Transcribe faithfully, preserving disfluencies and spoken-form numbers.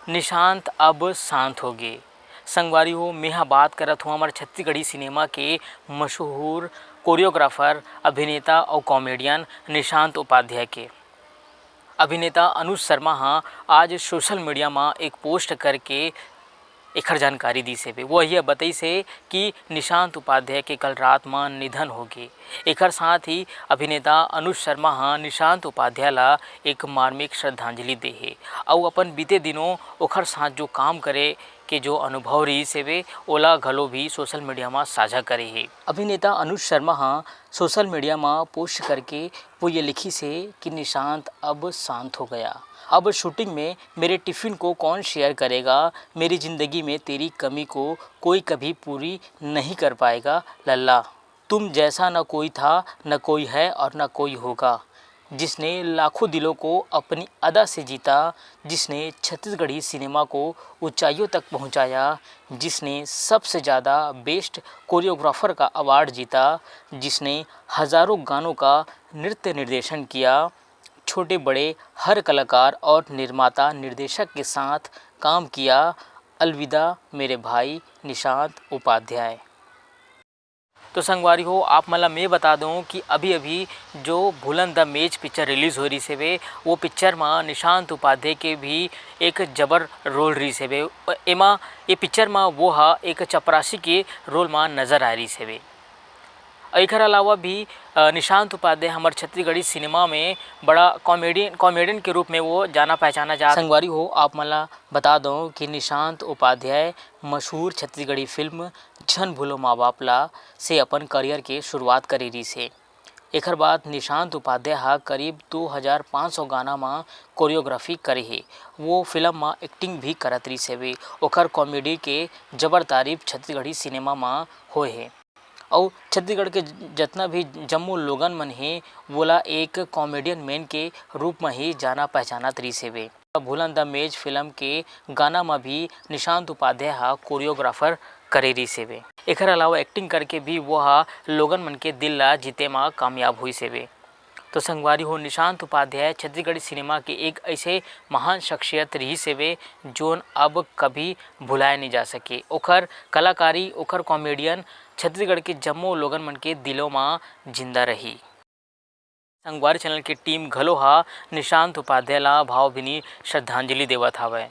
निशांत अब शांत हो गे। संगवारी हो, मेहा बात करत हूँ हमर छत्तीसगढ़ी सिनेमा के मशहूर कोरियोग्राफर, अभिनेता अउ कॉमेडियन निशांत उपाध्याय के। अभिनेता अनुज शर्मा ह आज सोशल मीडिया म एक पोस्ट करके एखर जानकारी दिस हेबे। वो यह बतइस हे कि निशांत उपाध्याय के कल रात म निधन हो गे। एखर साथ ही अभिनेता अनुज शर्मा ह निशांत उपाध्याय ला एक मार्मिक श्रद्धांजलि दे हे अउ अपन बीते दिनों ओखर साथ जो काम करे के जो अनुभव रहिस हेबे, ओला घलो भी सोशल मीडिया म साझा करे हे। अभिनेता अनुज शर्मा ह सोशल मीडिया म पोस्ट करके वो ये लिखिस हे कि निशांत अब शांत हो गया। अब शूटिंग में मेरे टिफिन को कौन शेयर करेगा? मेरी जिंदगी में तेरी कमी को कोई कभी पूरी नहीं कर पाएगा लल्ला। तुम जैसा न कोई था, न कोई है और न कोई होगा। जिसने लाखों दिलों को अपनी अदा से जीता, जिसने छत्तीसगढ़ी सिनेमा को ऊंचाइयों तक पहुंचाया, जिसने सबसे ज़्यादा बेस्ट कोरियोग्राफर का अवार्ड जीता, जिसने हज़ारों गानों का नृत्य निर्देशन किया, छोटे बड़े हर कलाकार और निर्माता निर्देशक के साथ काम किया। अलविदा मेरे भाई निशांत उपाध्याय। तो संगवारी हो, आप मन ला मैं बता दूं कि अभी-अभी जो भूलन द मेज पिक्चर रिलीज हो रही से वे, वो पिक्चर में निशांत उपाध्याय के भी एक जबर रोल रही से वे। एमा, ये पिक्चर में वो हा एक चपरासी के रोल में नजर आ रही से वे। एखर अलावा भी, अ, निशांत उपाध्याय हमर छत्तीसगढ़ी सिनेमा में बड़ा कॉमेडियन, कॉमेडियन के रूप में वो जाना पहचाना जात। संगवारी हो, आप मन ला बता दो कि निशांत उपाध्याय मशहूर छत्तीसगढ़ी फिल्म झन भूलो माँ बाप ला से अपन करियर के शुरुआत करे रिहिस हे। एखर बाद निशांत उपाध्याय ह करीब दो हज़ार पाँच सौ गाना म कोरियोग्राफी करे हे। वो फिल्म म एक्टिंग भी करत रिहिस हवे। ओखर कॉमेडी के जबर तारीफ छत्तीसगढ़ी सिनेमा म होए हे। अउ छत्तीसगढ़ के ज-, जतना भी जम्मो लोगन मन हे, वोला एक कॉमेडियन मैन के रूप म ही जाना पहचानत रिहिस हेवे। भूलन द मेज फिल्म के गाना म भी निशांत उपाध्याय ह कोरियोग्राफर करे रिहिस हेवे। एखर अलावा एक्टिंग करके भी वो ह लोगन मन के दिल ला जीते म कामयाब होइस हेवे। तो संगवारी हो, निशांत उपाध्याय छत्तीसगढ़ी सिनेमा के एक ऐसे महान शख्सियत रिहिस हेवे, जोन अब कभी भुलाए नहीं जा सके। ओखर कलाकारी, ओखर कॉमेडियन छत्तीसगढ़ के जम्मो लोगन मन के दिलों म जिंदा रही। संगवारी चैनल के टीम घलो हा निशांत उपाध्याय ला भावभीनी श्रद्धांजलि देवत हावय।